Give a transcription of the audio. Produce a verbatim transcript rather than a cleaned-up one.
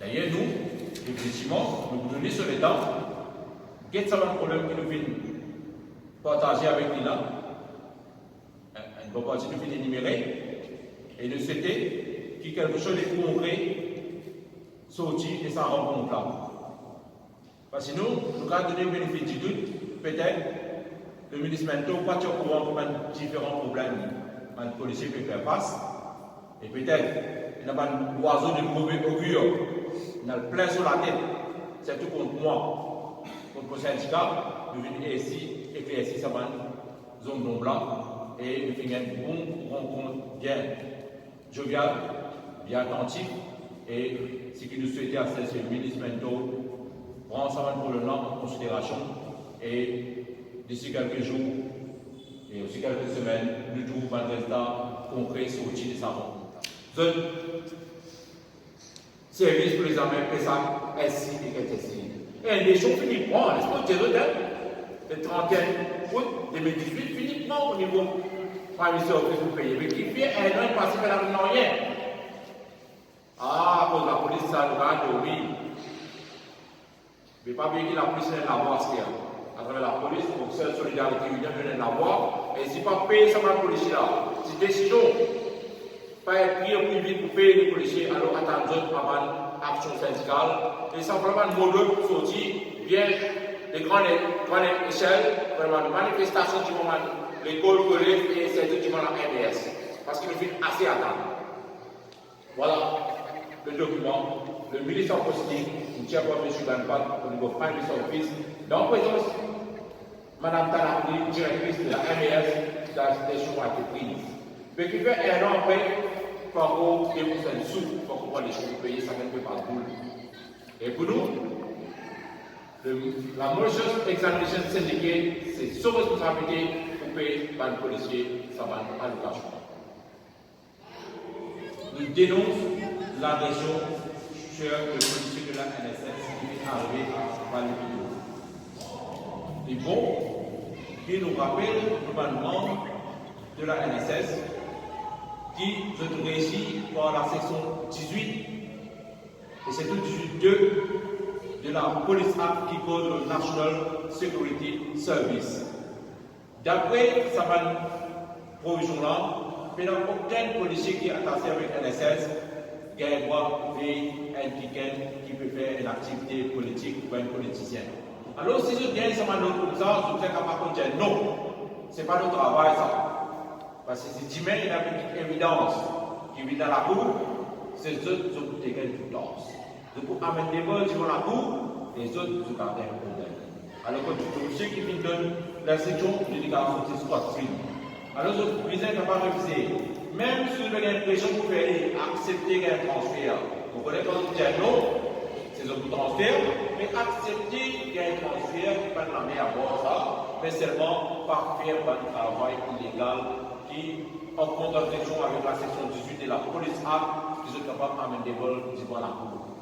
Dayer nou, efektivman, nou pou donn li so letan, get sa bann problem ki nou finn partaze avek li la, enn, enn bon parti nou finn enimere, e nou swete ki kelke soz de konkre sorti de sa rankont la. Parski nou, nou kapav donn benefi di dout, petet, le minis Minto pa ti okouran ki bann diferan problem bann polisie pe fer fas, e petet, ena bann lwazo de move ogir, ena plin so latet, sirtou kont mwa, kont mo sindika, nou vinn esi eklersi sa bann zone blanc la, e nou finn gagn bon rankont bien jovial, bien atantif, e seki nou swete aster, se minis Minto pran sa bann problem la an konsiderasion, e disi kelke zour, e osi kelke semenn, nou trouv bann rezilta konkre sorti de sa rankont. Zot servis pou lezame PESAC, SI ek HSI. E enn desion fini pran, les mo dir zot, hein, le trente et un août deux mille dix-huit, fini pran o nivo Prime Minister Office pou peye. Me ki fer enn an pase, pa ena nanye. Ah, akoz lapolis, sa, nou kapav dormi. Me pa bliye ki lapolis ena lavwa aster. Atraver lapolis, Profeser Solidarite Union donn enn lavwa, e si pa pey sa bann polisie la, si desizion pa pran pli vit pou pey bann polisie, alor atann zot a bann aksion sindikal, e sa vremem bann mo dord pou sorti, bien, de gran, gran esel, vremem manifestasion devan bann lekol, kolez, e sirtou devan la MES, parski nou finn ase atann. Vwala le dokiman, le minis an posting, nou ti apwey misie Banpat o nivo Prime Minister Office, dan prezans Madam Tanapoli, direktris de la MES, ki desizion inn priz. Me ki fer enn an apre, pa ankor debours enn sou, pa ankor pran desizion pou peye, sakenn pe bat boul. E pou nou, le, la malicious examination syndicate, se so responsabilite pou pey bann polisie sa bann alokasion. Nou denons lagresion sir le polisie de la NSS ki finn arive a Vale Pito. Li bon ki nou rapel nou bann manm de la NSS ki zot regi par la seksion diz-wit, e sirtou diz-wit de, de la Police Act ki koz le National Security Service. Dapre sa bann provizion la, pena okenn polisie ki atase avek NSS gagn drwa vey enn kikenn ki pe fer enn aktivite politik oubien enn politisien. Alor, si zot gagn sa bann lord koumsa, zot bizin kapav konn dir non, se pa nou travay sa. Parski si dime ena enn evidans ki vinn dan lakour, se zot, zot pou tek enn kontans. Zot pou amenn deba devan lakour, e zot, zot kapav gagn problem. Alor, kot polisier ki finn donn linstriksion, li, li kapav sorti squad free. Alor, zot bizin kapav refize. Mem si zot pe gagn presion pou fer li aksepte gagn transfer. Zot kone kan zot dir non, se zot pou transfer, me aksepte gagn transfer, ki pa enn lamer abor sa, me selman pa fer bann travay ilegal ki an kontradiksion avek la seksion diz-wit de la Police Act, ki zot kapav amenn deba devan lakour.